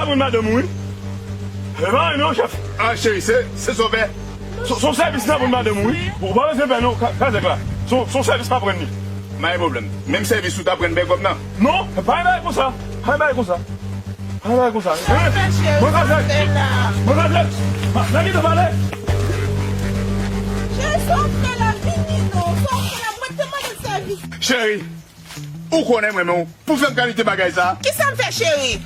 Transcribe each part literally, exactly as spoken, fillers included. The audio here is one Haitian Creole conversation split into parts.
Pou madanm ou, wi. E pa anyen non, chèf. Ah, cheri, se, se sovè. Se, se yon sèvis nan pou madanm ou, wi. Ou pa bezwen pè non, ka- kazèk la. Se, se yon sèvis m ap rann li. Pa gen pwoblèm. Menm sèvis ou t ap rann bègòm nan. Non, pa gen bagay konsa. Pa gen bagay konsa. Pa gen bagay konsa. Sa w fè, cheri? Mwen kazèk. Sa w fè la? Mwen kazèk. Ma- Nan ki te pale? Cheri, sa w fè la? Vini non. Sa w fè la? Mwen te mande sèvis. Cheri, ou konnen mwen, men ou pou fè m kalite bagay sa a. Kisa m fè, cheri?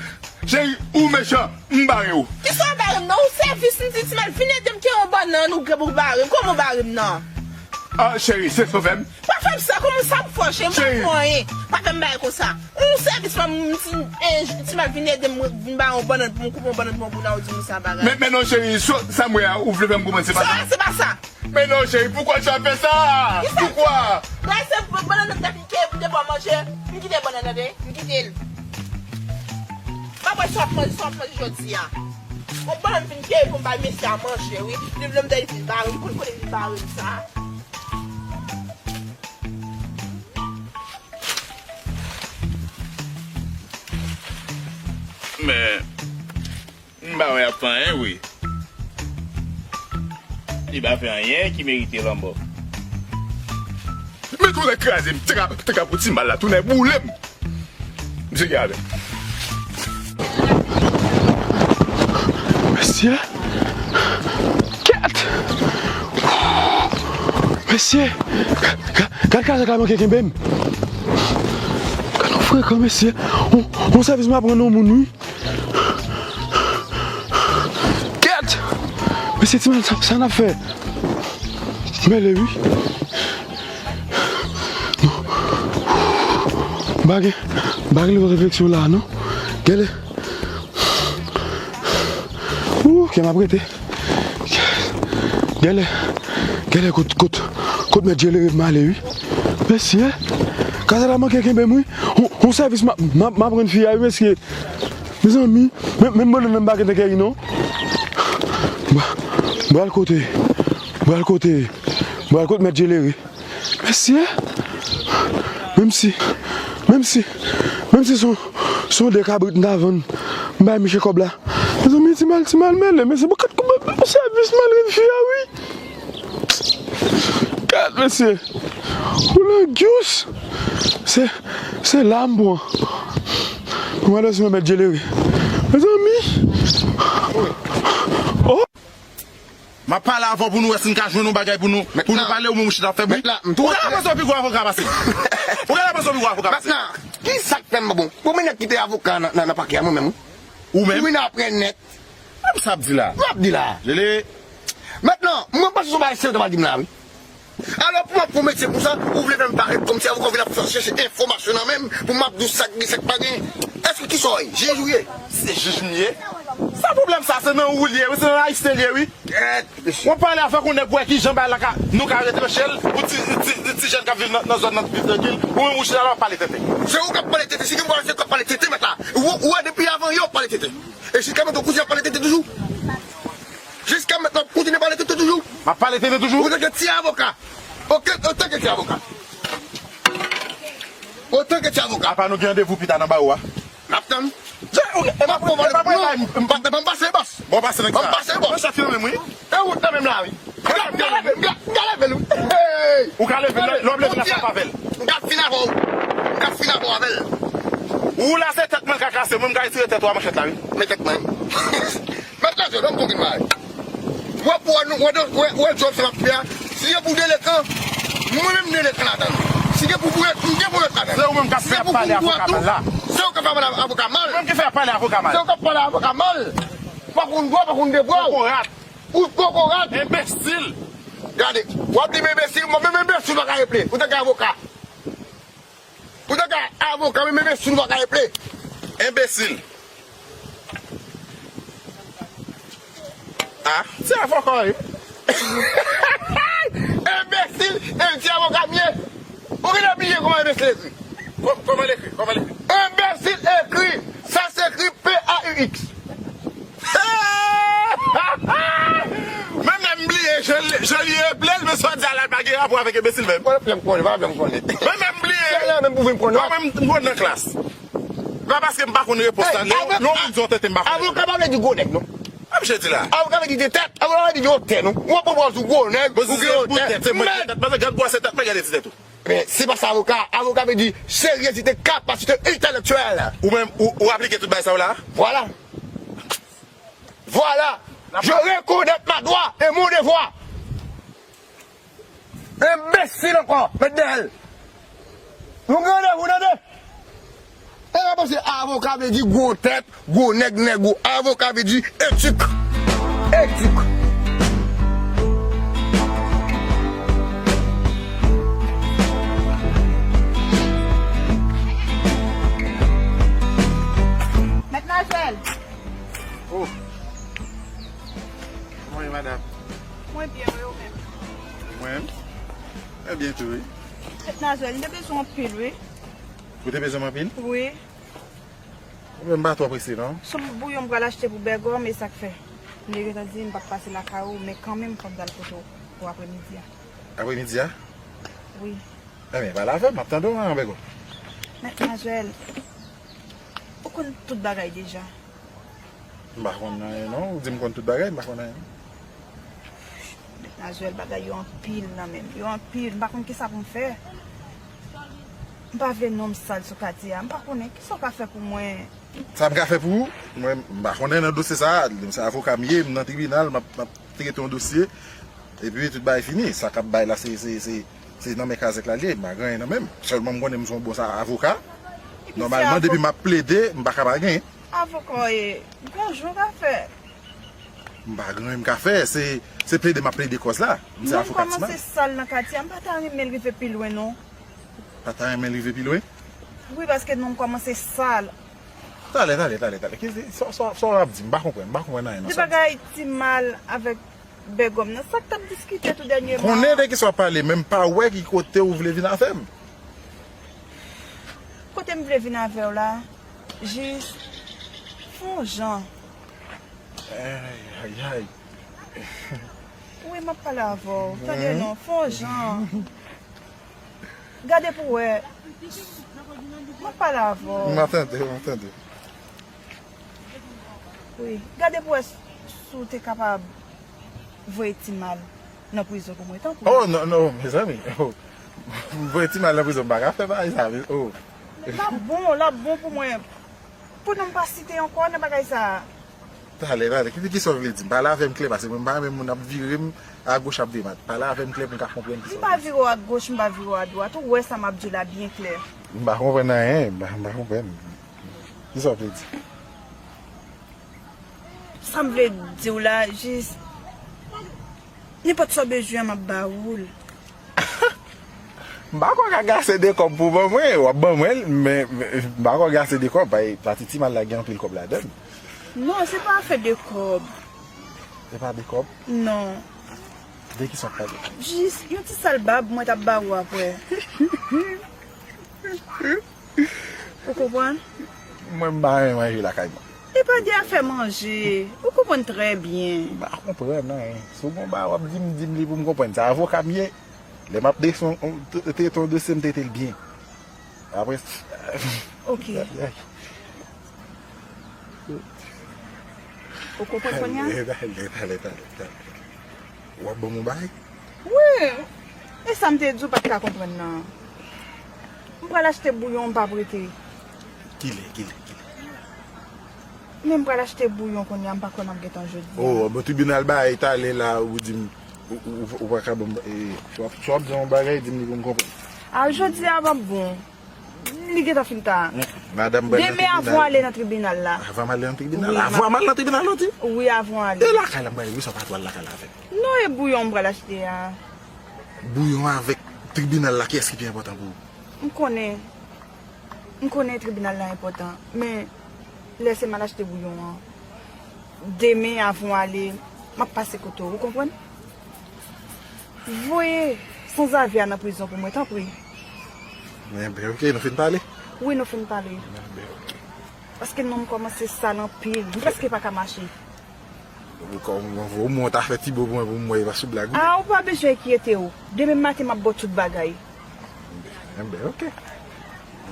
Cheri, ou mechan, m bare w. Kisa w bare m nan? Ou sèvis, m di Timal vin ede m kenbe yon bannann, ou, ou bare m. Kòman w bare m nan? Ah, cheri, se sovè m. Pa fè m sa, kòman sa m fè w, cheri? M pa fè w anyen. Pa fè m bagay konsa. Ou sèvis, m di, eh, Timal vin ede m, vin ba yon bannann pou m koupe yon bannann pou mwen, pou n a ou di m sa bagay. Men, men non, cheri, so, sa m wè a, ou vle fè m konprann, se pa sa. Sa, se pa sa. Men non, cheri, poukwa tu as fait ça? Kisa? Poukwa? Bagay se bannann nan m te fin kite pou te ba w manje. M kite bannann nan, tande. M kite l. Pa wè sa w ap manje, sa w ap manje jodi a. Yon bannann m fin kite pou m bay mesye a manje, wi. Li vle m te vin bare m, konn kote li bare m sa. Men, m pa wè y ap fè anyen, wi. Li pa fè anyen ki merite lanmò. Men tounen kraze m, te ka, te ka pou Timal la, tounen boule m. Misye gade. Mesye. Kèt. Mesye. Ga- ga- Gad kazèk la manke kenbe m. Gad yon frekan, mesye. On, on sèvis m ap rann yon moun, wi. Kèt! Mesye Timal, sa, sa n ap fè? Mele, wi. Non. M pa gen, m pa gen lòt refleksyon la, non. Gèlè. Ou, kè m ap rete. Gèlè. Gèlè, kot, kot, kot mèt Djelere m ale, wi. Mesye. Kazèk la manke kenbe m, wi. On, on sèvis m ap, m ap, m ap rann fi a, wi, mesye. Mezanmi, men, menm bannann nan m pa gentan kèyi non. Bra-, bral kote, bral kote, bral kote mèt Djelere. Mesye, menm si, menm si, menm si se yon, se yon de kabrit m ta vann, m bay misye kòb la. Mezanmi, Timal, Timal mele, mesye, bon, kat kòb sèvis m al rann fi a, wi. Gad, mesye. Ou langyous. Se, se la m pran. Pou mwen, si mwen mèt Djelere. Mezanmi. Oh. M ap pale avè w pou nou wè si n ka jwenn yon bagay pou nou, pou nou pale, ou menm ou chita ap fè bri. Ou genlè panse w pi gwo avoka pase m. Ou genlè panse w pi gwo avoka pase m. Ki sa k fè m pa bon? Bon, men nèg ki te avoka nan, nan, nan pakè a, mwen menm, wi. Ou menm? Ou vin apre nèt. Menm sa ap di la. M ap di la. Jele. Mentnan, mwen panse se yon bagay serye w ta pral di m la, wi. Alò, pou m ap fè yon metye konsa, ou vle fè m parèt kòmsi avoka w vin ap chèche enfòmasyon nan men m, pou m ap di w sa k gen, sa k pa gen. Èske kisa w ye? Jij ou ye? Se jij m ye. Sa pwoblèm sa, se nan ou l ye, wi, se nan Ayisyen l ye, wi. Kèt, mesye. Mwen pale avèk yon nèg, wè kijan bagay la ka, nou ka retranche l pou ti, ti, ti, ti jèn k ap viv nan, nan zòn nan viv trankil. Ou menm ou chita la w ap pale tenten. Se ou k ap pale tenten, si gen pwoblèm se ou k ap pale tenten, mèt la. Ou, ou wè depi avan yè w ap pale tenten. E jiska mentnan w kontinye ap pale tenten toujou. Jiska mentnan w kontinye pale tenten toujou. M ap pale tenten toujou. Ou tanke ti avoka. Oke, ou tanke ti avoka. Ou tanke ti avoka. Apa nou gen randevou pita nan bawo a? N ap tann. Ban m pase bòs. Ban m pase bòs. Bon, pase nèg sa. Ban m pase bòs. Mwen chèf yo menm, wi. E wout nan men m la, wi. M ka leve l, m ka, m ka leve l, wi. Hey! Ou ka leve l, lè w ap leve l, sa pa avè l. M ka fin avè w. M ka fin avè w avè l. Ou la se tèt mwen l ka kase, mwen m ka retire tèt ou a manchèt la, wi. Men tèt mwen. Mèt la, jòl, ban m konprann bagay. Wè pou wè nou, wè, wè, wè djòb sa m ap fè a. Si gen pou delekan, mwen menm delekan ladan l. Si gen pou, pou, m gen pou lòt ladan l. Se ou menm k ap fè ap pale avoka mal la. Se ou k ap pale avoka mal. Ou menm ki fè ap pale avoka mal. Se ou k ap pale avoka mal. Pa konn dwa, pa konn devwa w. Kokorat. Ou kokorat. Enbesil. Gade, w ap di m enbesil, mwen menm enbesil pa ka reple. Ou tanke avoka. Ou tanke avoka, mwen menm enbesil pa ka reple. Enbesil. Ah, ti avoka w ye. Enbesil, e ti avoka m ye. Ou genlè bliye kòman enbesil ekri. Kò-, kòman l ekri? Kòman l ekri? Enbesil ekri, sa se ekri P A U X. Mwen menm bliye, jan l, jan li eple l, men sa w di a la, l pa gen rapò avèk enbesil menm. Mwen menm bliye. Mwen menm m konn nan klas. Pa paske m pa konn repons la, lè yon moun di yon tenten m pa konn repons. Avoka pa vle di gwo nèg, non. Sa misye di la? Avoka vle di de tèt. Avoka vle di de tèt, non. Ou pran pòz ou gwo nèg, ou gen yon tèt. Se mwen ki de tèt. Paske gad gwosè tèt mwen, gade ti tèt ou. Men se pa sa avoka. Avoka vle di seryezite, kapasite entelektyèl. Ou menm, ou, ou aplike tout bagay sa yo la? Vwala. Vwala. Je reconnais ma droit et mon devoir. Enbesil ankò, met dèyè l. Nou gen randevou nan de. E pa panse avoka vle di gwo tèt, gwo nèg, nèg ou. Avoka vle di etik. Etik. Mèt Nazwèl. Oh. Kòman w ye, madanm? Mwen byen, wi, ou menm? Mwen menm? Mwen byen tou, wi. Mèt Nazwèl, m te bezwen w anpil, wi. Ou te bezwen m anpil? Wi. Ou menm m pa twò prese, non. Se yon bouyon m pral achte pou Bègòm, e sa k fè. M te gentan di m p ap pase lakay ou, men kanmenm, fò m t al kote w pou apremidi a. Apremidi a? Wi. Enben, pale avè m, m ap tande w, manman Bègòm. Mèt Nazwèl, ou konn tout bagay deja. M pa konn anyen non, ou di m konn tout bagay, m pa konn anyen. Nazwèl, bagay yo anpil nan men m, yo anpil, m pa konn kisa pou m fè. M pa vle non m sal sou katye a, m pa konnen kisa w ka fè pou mwen. Sa m ka fè pou ou? Mwen, m pa konnen nan dosye sa a, se avoka m ye, m nan tribinal, m ap, m ap trete yon dosye, epi tout bagay fini. Sa k ap bay la, se, se, se, se nan men kazèk la l ye, m pa gen anyen nan men m. Sèlman m konnen m se yon bon sa, avoka. Epi se nòmalman, depi avo- m ap plede, m pa ka pa genyen. Avoka w ye, gon jan w ka fè. M pa gen anyen m ka fè, se, se plede m ap plede kòz la. M se avoka Timal. Non, m kòmanse sal nan katye a, m pa ta renmen l rive pi lwen non. Pa ta renmen l rive pi lwen? Wi, paske non m kòmanse sal. Talè, talè, talè, talè. Ki, sa, sa, sa w ap di? M pa konprann, m pa konprann anyen nan sa w ap di. De bagay Timal avèk Bègòm nan, sa k t ap diskite tou dènyèman. Konnen de kisa w ap pale, men m pa wè ki kote ou vle vin avè m. Kote m vle vin avè w la, jis fè yon jan. Ay, ay, ay. Wi, m ap pale avè w. Tande non, fè yon jan. Gade pou wè. M ap pale avè w. M ap tande, m ap tande. Wi. Gade pou wè si w te kapab voye Timal nan prizon pou mwen, tanpri. Oh, non, non, mezanmi. Oh. Voye Timal nan prizon, m pa ka fè bagay sa, men, oh. L ap bon, l ap bon pou mwen. Pou non m pa site ankò nan bagay sa a. Talè, talè, ki, kisa w vle di m? Pale avè m klè, paske mwen m pa renmen moun ap vire m agoch ap vire m adwat. Pale avè m klè pou m ka konprann kisa w vle di. M pa vire w agoch, m pa vire w adwat. Ou wè sa m ap di w la byen klè. M pa konprann anyen, m pa, m pa konprann. Kisa w vle di? Sa m vle di w la, jis, nenpòt sa w bezwen an, m ap ba ou l. M pa kwè w ka gase de kòb pou ban mwen, w ap ban mwen l, men, men, m pa kwè w gase de kòb, pa, pati Timal la gen anpil kòb ladan l. Non, se pa afè de kòb. Se pa de kòb? Non. De kisa w pale? Jis yon ti sal bab mwen t ap ba ou apre. Ou konprann? Mwen m pa renmen manje lakay mwen. E pa de afè manje. Ou konprann trè byen. M pa konprann anyen. Si w gon bagay w ap di m, di m li pou m konprann. Se avoka m ye. Lè m ap desann, trete yon dosye, m trete l byen. Apre. Ok. Ay, ay. Ou konprann kounye a? Talè, talè, talè, talè, talè. W ap ban m yon bagay? Wi. E sa m te di w pa t ka konprann nan. M pral achte bouyon, m p ap rete. Kilè, kilè, kilè? Men m pral achte bouyon kounye a, m pa kwè m ap gentan jodi a. Oh, bon, tribinal bay talè la, ou di m, ou, ou, ou pa ka ban m, e, si w ap, si w ap di yon bagay, di m li pou m konprann. A, jodi a p ap bon. Li gentan fin ta. Madanm, m pral nan tribinal. Demen avan w ale nan tribinal la. Avan m ale nan tribinal? Wi, avan m al nan tribinal, ou di? Wi, avan w ale. E lakay la, m pral, wi, sa w pa tou al lakay la avè m? Non, e bouyon m pral achte a. Bouyon avèk tribinal la, kiyès ki pi enpòtan pou ou? M konnen. M konnen tribinal la enpòtan, men lèse m al achte bouyon an. Demen, avan w ale, m ap pase kote w, ou konprann? Voye sanzave a nan prizon pou mwen, tanpri. Enben, ok, nou fin pale? Wi, nou fin pale. Enben, ok. Paske non m kòmanse sal anpil, m prèske pa ka mache. Ou kòm, ou mwen ta fè ti bo pou mwen pou m wè, e pa sou blag, wi. A, ou pa bezwen enkyete w. Demen maten, m ap ba w tout bagay. Enben, ok.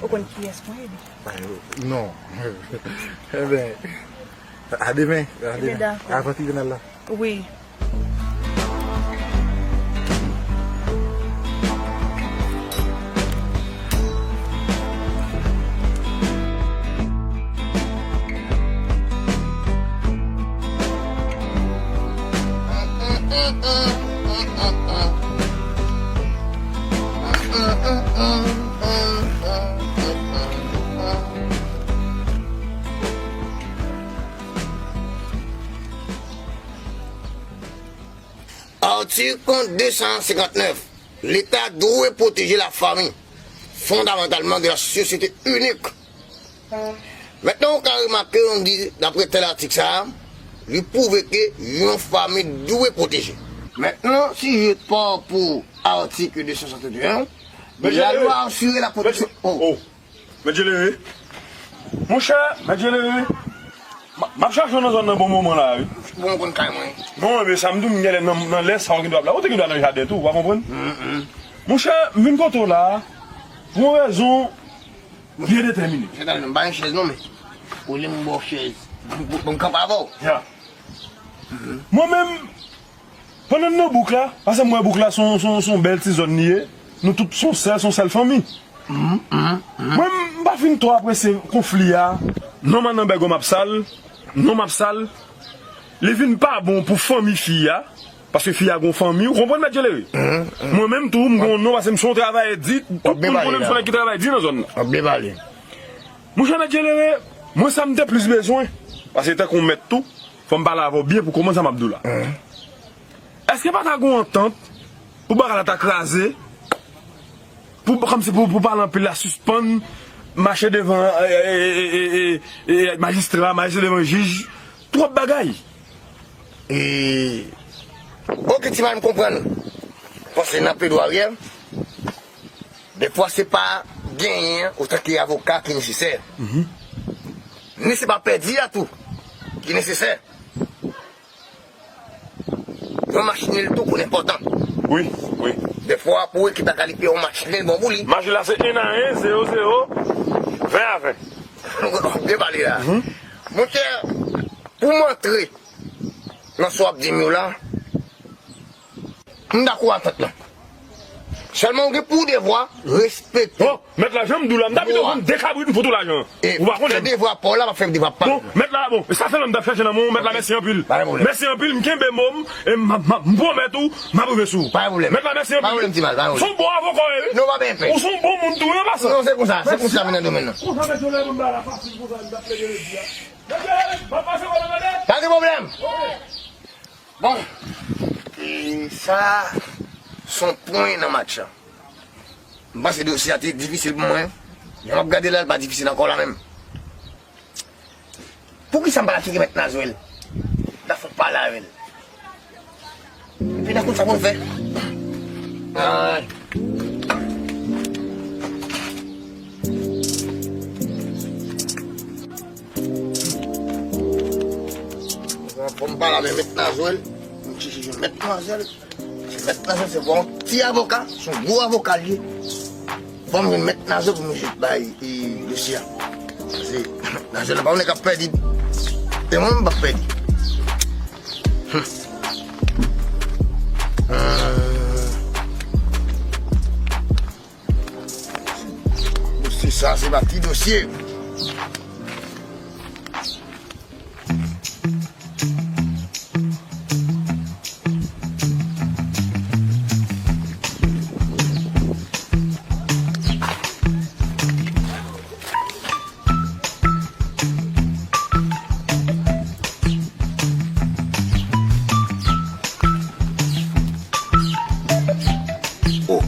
Ou konn kiyès mwen ye? Ay, non. Enben, a demen, a demen. Enben, dakò. Avan tribinal la. Wi. Atik de san senkantnèf, Leta dwe pwoteje lafanmi fondamantalman de la société unique. Mentnan, ou ka remake, nou di, dapre tèl atik sa a, li pwouve ke yon fanmi dwe pwoteje. Mentnan, si je pars pour atik de san senkantèt, la loi asire la protection. Oh. Mèt Jelere. Monchè, Mèt Jelere. M ap chache w nan zòn nan bon moman la, wi. Bon, konn kay mwen. Non, men sa m di w, m genlè nan, nan lè sa w gen dwa ap la. Ou te gen dwa nan jaden tou, ou pa konprann? Monchè, m vin kote w la pou yon rezon byen detèmine. Monchè, tande, m pa gen chèz non, men olye m ba w chèz, pou m kanpe avè w. Ya. Mwen menm, pandan n nan bouk la, paske m wè bouk la se yon, se yon, se yon bèl ti zòn li ye. Nou tout se yon sèl, se yon sèl fanmi. Mwen, m pa fin twò apresye konfli a. Non, manman Bègòm ap sal, non, m ap sal. Li vin pa bon pou fanmi fi a, paske fi a gon fanmi, ou konprann, Mèt Jelere? Mwen menm tou, m gon non, paske m se yon travayè di, tout moun konnen m se yon nèg ki travay di nan zòn nan. W ap byen pale. Monchè, Mèt Jelere, mwen sa m te plis bezwen, paske tankou yon mèt tou, fò m pale avè w byen pou w konprann sa m ap di w la. Èske pa ta gon antant pou bagay la ta kraze? Pou, kòmsi pou, pou pale anpil la, sispann mache devan, e, e, majistra, mache devan jij, twòp bagay. E, oke, ti mal m konprann ou. Paske nan pledwaryè, defwa se pa genyen an otan ke avoka ki nesesè. Men se pa pèdi a tou ki nesesè. Yon match nil tou konn enpòtan. Wi, wi. Defwa pou ekip la kalifye yon match nil bon pou li. Match la se en a en, zewo zewo, ven a ven. Byen pale la. Monchè, pou m antre nan sa w ap di m yo la, m dakò ak antant lan. Sèlman ou gen pou devwa respekte. Bon, mèt la, jan m di w la, m ta pito pran de kabrit m fout ou lajan. Ou pa konnen. Fè devwa pa w la, m ap fè devwa pa m. Bon, mèt la, bon, sa fè lè m t ap chache nan men w, mèt la, mèsi anpil. Pa gen pwoblèm. Mèsi anpil, m kenbe mo m, e m, m, m pwomèt ou, m ap rive sou ou. Pa gen pwoblèm. Mèt la, mèsi anpil. Pa gen pwoblèm, ti mal, pa gen pwoblèm. Ou se yon bon avoka w ye, wi. Non, pa gen pèn. Ou se yon bon moun tou, wi, an pasan. Non, se konsa, se konsa m nan domèn nan. Konsa, mèt Jolè, m ba la fasil konsa, m t ap plede redi a. Mèt Jolè, m ap pase wè nan gade. Pa gen pwoblèm. Bon, e sa, se yon pwen nan match la. M panse dosye a te difisil pou mwen. Jan m ap gade la, l pa difisil ankò la menm. Poukisa m pa t al tcheke mèt Nazwèl? M ta fon pale avè l. Epi n a konn sa pou n fè. Ay. Fò m pale avè mèt Nazwèl. M chèche jwenn mèt Nazwèl. Se mèt Nazwèl, se pa yon ti avoka, se yon gwo avoka l ye. Fò m jwenn mèt Nazwèl pou m jwenn bay, e, dosye a. Paske mèt Nazwèl la pa yon nèg k ap pèdi. E mwen menm m p ap pèdi. Hum. Hum. Dosye sa, se pa ti dosye. Oh.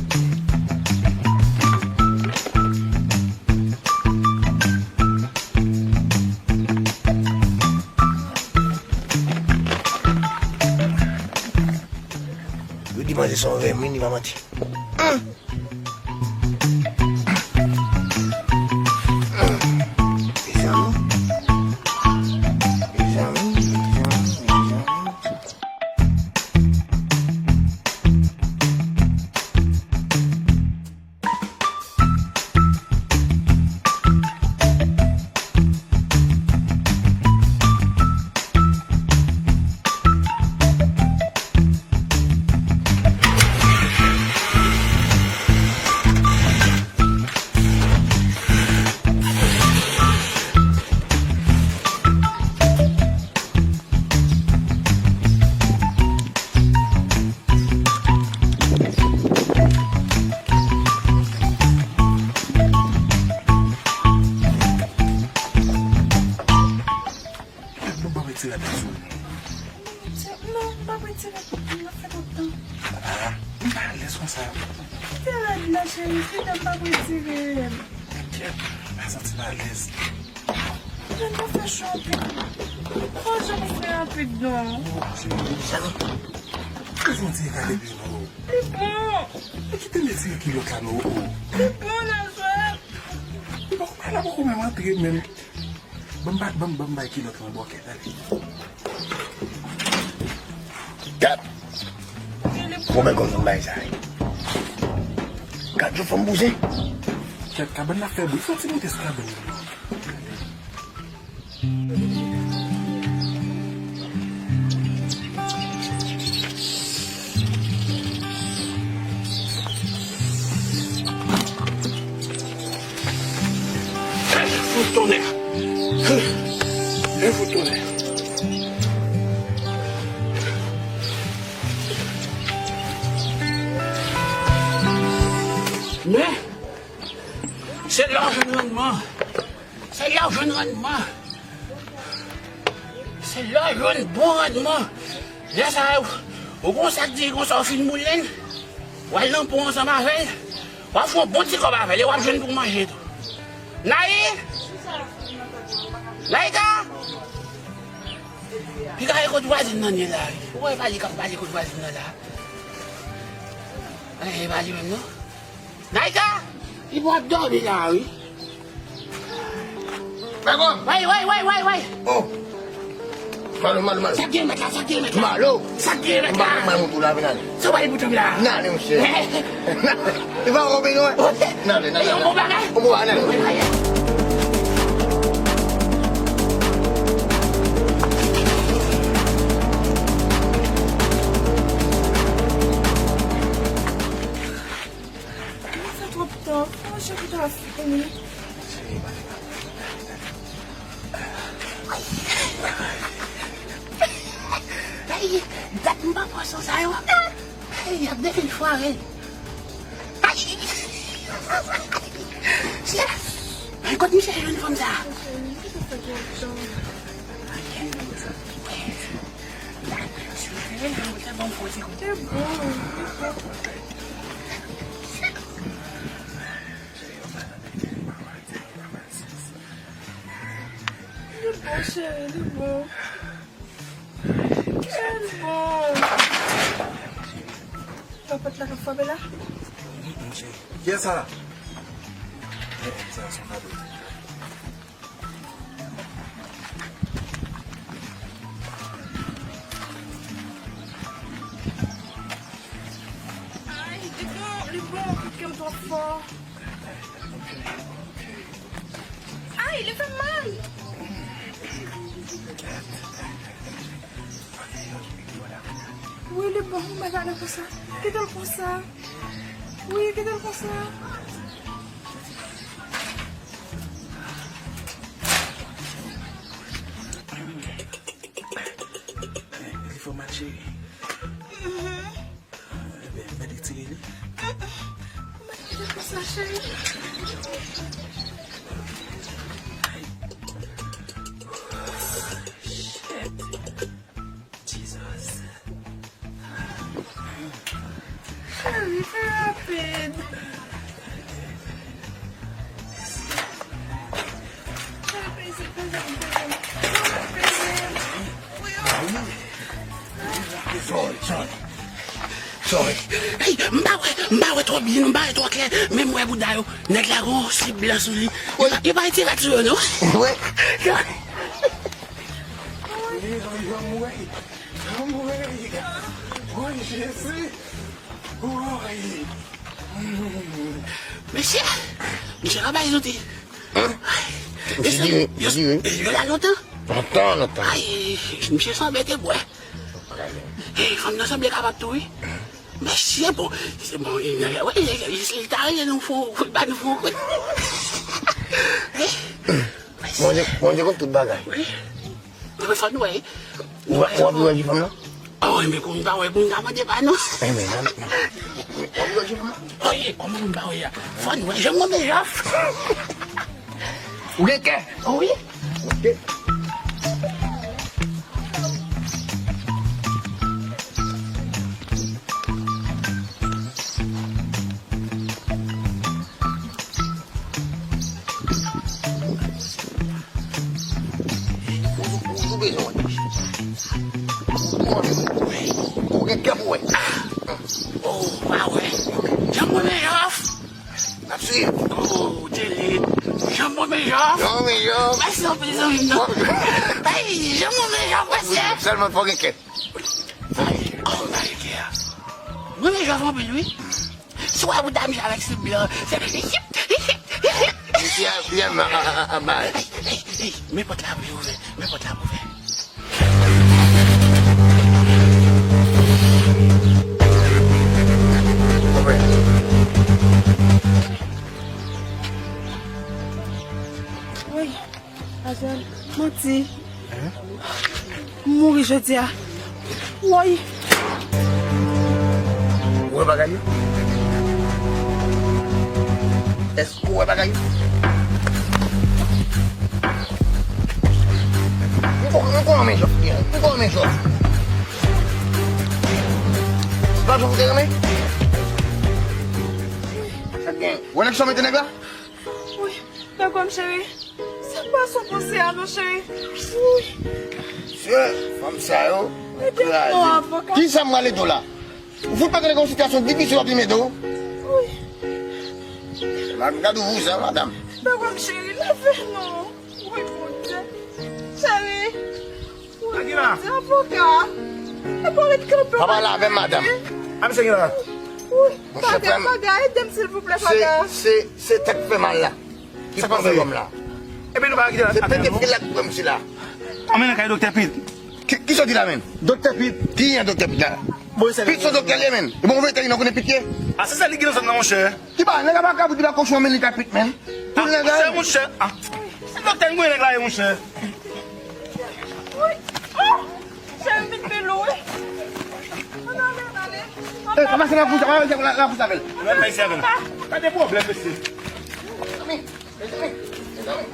Yo di manje se yon vèmin, li pa manti. Mezanmi. Mezanmi, mezanmi, mezanmi. Retire rad la sou ou. Non, m p ap retire l, m ap fè twòp tan. Ah, m pa alèz konsa. Kite rad la, cheri, kite m p ap retire l. Kèt, m pa santi m alèz. Men nou fè cho anpil. Fò jan nou fè rapid non. Oh, cheri, jan. Kòman ti gade byen non. Li bon. E kite m retire kilòt la non. Oh. Li bon, Nazwèl. Li poko, la poko menm antre menm. Ban m ba, ban m, ban m bay kilòt lan bòkèt, ale. Gad! Pwomèt konn nou bay sa. Gad yon fanm bouzen. Kèt, kabann la fè bri, fò ti moute sou kabann nan. Fout tonnè. E fout tonnè. Men, se la w jwenn rannman. Se la w jwenn rannman. Se la w jwenn bon rannman. Lè sa a, ou gon sak diri konsa, ou fin moulen l, w al nan pon ansanm avè l, w ap fè yon bon ti kòb avè l, e w ap jwenn pou manje tou. Nayi! Nayika! Piga e kot vwazin nan ye la, wi. Ou wè e pa li k ap pale kot vwazin nan la. Anyen, e pa li menm, non. Nayika! Li pou ap dòmi la, wi. Bègòm! Way, way, way, way, way! Oh! Malo, malo, malo. Sa k gen mèt la, sa k gen mèt la? Malo! Sa k gen mèt la? M pa konn mal moto la, vin ale. Sa w pale pou tanm la? N ale, monchè. N ale. Li pa konprann, non? N ale, n ale. E yon bon bagay? Yon bon bagay, n ale. Mwen fè twòp tan. Mwen chèche ta fini. Ay, dat m pa pran san sa yo. Ay, y ap devin fware. Ay, ay, kot misye jwenn fanm sa? Li bon, cheri, li bon. Li bon. Papòt la k ap frape la? Kiyès sa? Sa se yon kado. Ay, li bon, li bon, kout kè m twò fò. Ay, li fè m mal. Wi, li bon, m pa gade konsa. Kite l konsa. Wi, kite l konsa. Li fè w mal, cheri. Ebyen, mèt retire li. Ou mèt kite pou sa, cheri. Ay. Shit. Jesus. Cheri, fè rapid. Cheri, peze, peze, peze. Peze. Wi, wi. Sorry, sorry. Sorry. Hey, m pa wè, m pa wè twò byen, m pa wè twò klè, men m wè bouda yo. Nèg la gon slip blan sou li. Li pa, li pa retire rad sou yo, non. Wi. Anmwey, anmwey, anmwey. Woy, Jezi. Woy. Mesye, misye ka bay zouti. Hein? Misye diri, misye diri. Yo la lontan. Lontan, lontan. Ay, misye sanble te bwè. Ey, fanm nan sanble kapab tou, wi. Mesye, bon, se bon, li ta rele nou fon, ba nou fon. Bondye, Bondye konn tout bagay. Wi. Mwen fò nou wè. Ou wè, ou wè, ou wè ti fanm nan? Oh, men pou m pa wè, pou m ta mande pa non. Eh, men, nan, nan. Ou wè ti fanm nan? Oh, ye, kòman pou m pa wè a? Fò nou wè, jan mwen jaf. Ou gen kè? Oh, wi. Ok. Ou gen kè pou wè. Oh, pa wè. Jan mwen men jòf. N ap swiv. Oh, Djelit. Jan mwen men jòf. Jan mwen men jòf. Mèsi anpil, zanmi m nan. Ay, jan mwen men jòf, mesye. Sèlman fò gen kè. Ay, oh, mwen men jòf. Mwen men jòf anpil, wi. Si w wè bouda misye avèk slip blan, se hip, hip, hip, hip. Misye a byen ma-, a, a, a, a, bay. Ey, ey, ey, men pòt la pou ouvè, men pòt la pou ouvè. Woy, Azèl, manti. M mouri jodi a. Woy. Ou wè bagay yo? Èske ou wè bagay yo? Ou kon, ou kon anmen jòf, ou kon anmen jòf. Se pa jòf ou te renmen? Sa gen. Ou wè nèg sa mete nèg la? Wi, dakò, m cheri. Sa pa sou panse a non, cheri. Wi. Se fanm sa yo. Ede m non, avoka. Ki sa m pral ede w la? Ou fout pa konnen gen yon sitiyasyon difisil w ap vin ede w? Wi. Gad ou vouzen, madanm. Dakò, m cheri, leve non. Wi, Bondye. Cheri. Wi, Bondye, avoka. E pa ret kanpe. Pa pale avè m, madanm. A, mesye ki la. Wi, Monchè, paga, frè m, paga, ede m, silvouplè, se, paga. Se, se tèt fè mal la. Ki pran pwoblèm la? Epi nou pa kite la. Se pete fil la ki pran misye la. Anmennen kay Doktè Pit. Ki, ki sa w di la menm? Doktè Pit. Ki jan Doktè Pit la? Pit se yon doktè li ye menm. E bon, ou veterinè, ou konnen Pit ye? A, se sa li gen nan zòn nan, monchè. Ki ba, nèg la pa ka pou di ba kochon anmennen kay Pit menm. Pou nèg la. Monchè, monchè. A. Se doktè m konnen nèg la ye, monchè. Cheri, vin pi lwen. Ann ale, ann ale. Ey, pa pase nan kous, pa pase nan kous avè l. Mwen pa isi avè l. Pa gen pwoblèm, mesye. Mezanmi, mezanmi, mezanmi.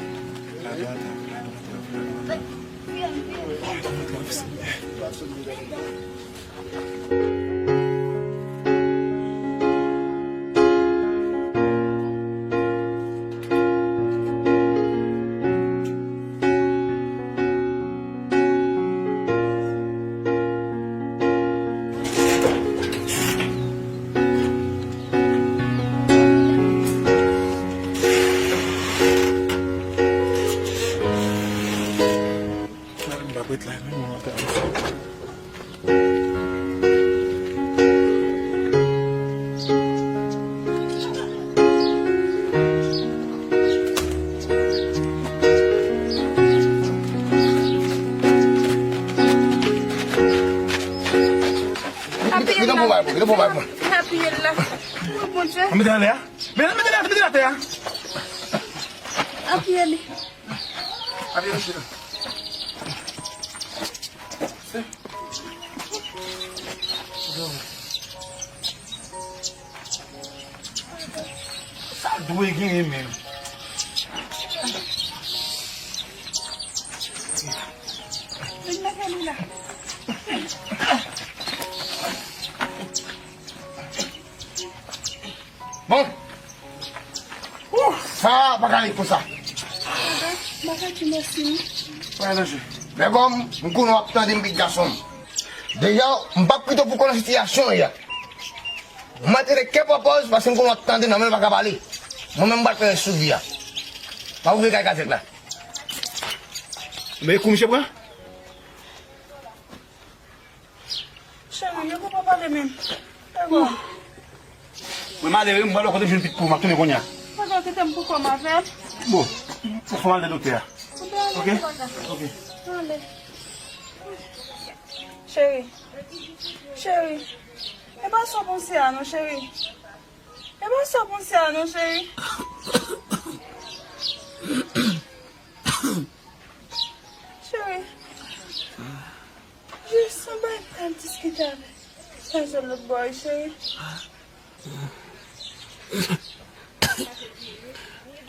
M p ap ret la, non, mwen antre ansanm. Kite, kite pou bay pou, kite pou bay pou. Apiye l la. Wi, Bondye. Mete l anlè a. Mete, mete l atè a, mete l atè a. Apiye li. Apiye li. Sa dwe genyen menm. Vin mete li la. Bon. Ouh, sa pa ka ret konsa. Papa, m pa ka di mèsi non. Pa gen danje. Bègòm, m konnen w ap tande m, pitit gason m. Deja, m p ap kite w pou konnen sitiyasyon w ye a. Mwen te gen kè pran pòz paske m konnen w ap tande nan men l pa ka pale. Mwen menm m pral fè rès sou vi a. M ap ouvri kay kazèk la. Men kou misye pran? Cheri, yo poko pale menm. Mwen malere, m pral wè kote m jwenn pit pou m ap tounen kounye a. Papa, kite m pou kò m avè l. Bon, ou fò m al de doktè a. Ok? Ok. Ale. Cheri. Cheri. E pa sa w panse a non, cheri. E pa sa w panse a non, cheri. Cheri. Jis yon bagay m t ap diskite avèk Azèl lòt bò a, cheri.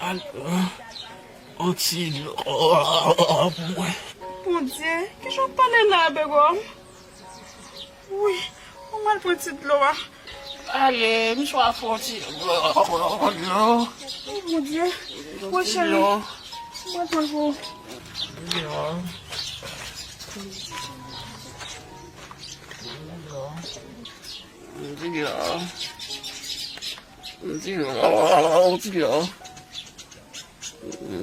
Al pran yon ti dlo pou mwen. Bondye, kijan w pale la, Bègòm? Wi, ou mal pran ti dlo a. Ale, m swaf yon ti dlo. Oh, Bondye. Mwen cheri. Mwen pran pou ou. Dlo. Ti dlo. Ti dlo. Ti dlo.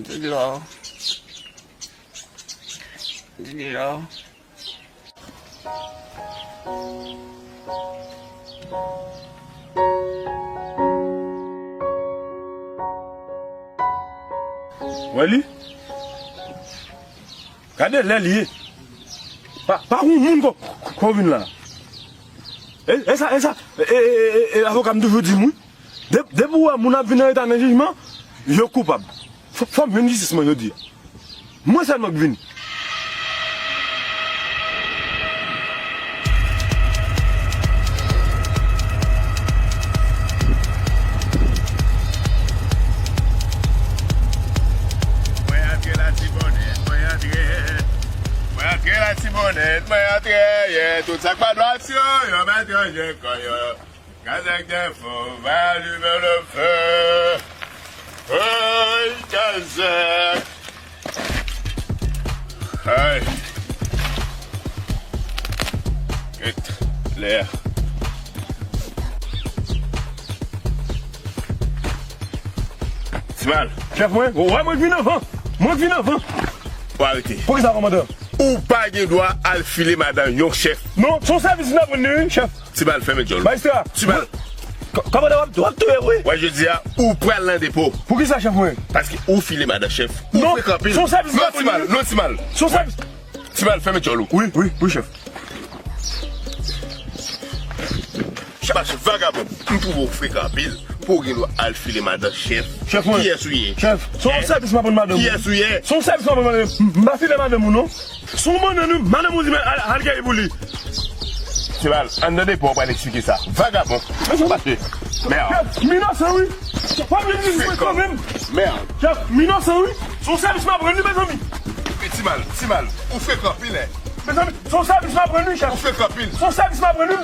Ti dlo. Ti dlo. Wè li? Gade lè li ye. Pa, pa yon moun ko, ko vin la. E, e sa, e sa, e, e, e, e, e avoka m toujou di m wi. De, depi w wè moun ap vin nan eta nan jijman, yo koupab. Fò, fò m jwenn jistis mwen jodi a. Mwen sèlman k vini. Mwen antre Latibonit, mwen antre. Mwen antre Latibonit, mwen antre. Yeah, tout sa k pa dwat yo, yo mèt ranje kò yo. Kazèk Jeffo va allumer le feu. Hey, Kazèk. Hey. Get lè. Ti Mal. Chèf mwen, ou wè mwen k vin anvan. Mwen k vin anvan. Ou arete. Poukisa, kòmandan? Ou pa gen dwa al file madan yon chèf. Non, se yon sèvis m t ap rann li wi, chèf. Ti Mal, fèmen djòl ou. Majistra. Ti Mal. Kò-, kòmandan, w ap, w ap touye m wi. Wè, jodi a, ou pral nan depo. Poukisa, chèf mwen? Paske ou file madan chèf. Ou frekan anpil. Non, se yon sèvis m t ap rann li. Non, Ti Mal, non, Ti Mal. Se yon sèvis. Ti Mal, fèmen djòl ou. Wi, wi, wi, chèf. Chèf, vagabon, m twouve w frekan anpil pou w gen dwa al file madan chèf. Chèf mwen. Kiyès ou ye? Chèf, se yon sèvis m ap rann madanm ou. Kiyès ou ye? Se yon sèvis m ap rann madanm ou. M pa file madanm ou non. Se yon madanm ou, madanm ou di men al, al gaye pou li. Ti Mal, anndan depo w pral eksplike sa. Vagabon. Mèd. Chèf, m inosan wi. Fò m vin di frekan menm. Mèd. Chèf, m inosan wi. Se yon sèvis m ap rann li, mezanmi. Ti Mal, Ti Mal, ou frekan anpil, en. Mezanmi, se yon sèvis m ap rann li, chèf. Ou frekan anpil. Se yon sèvis m ap rann li.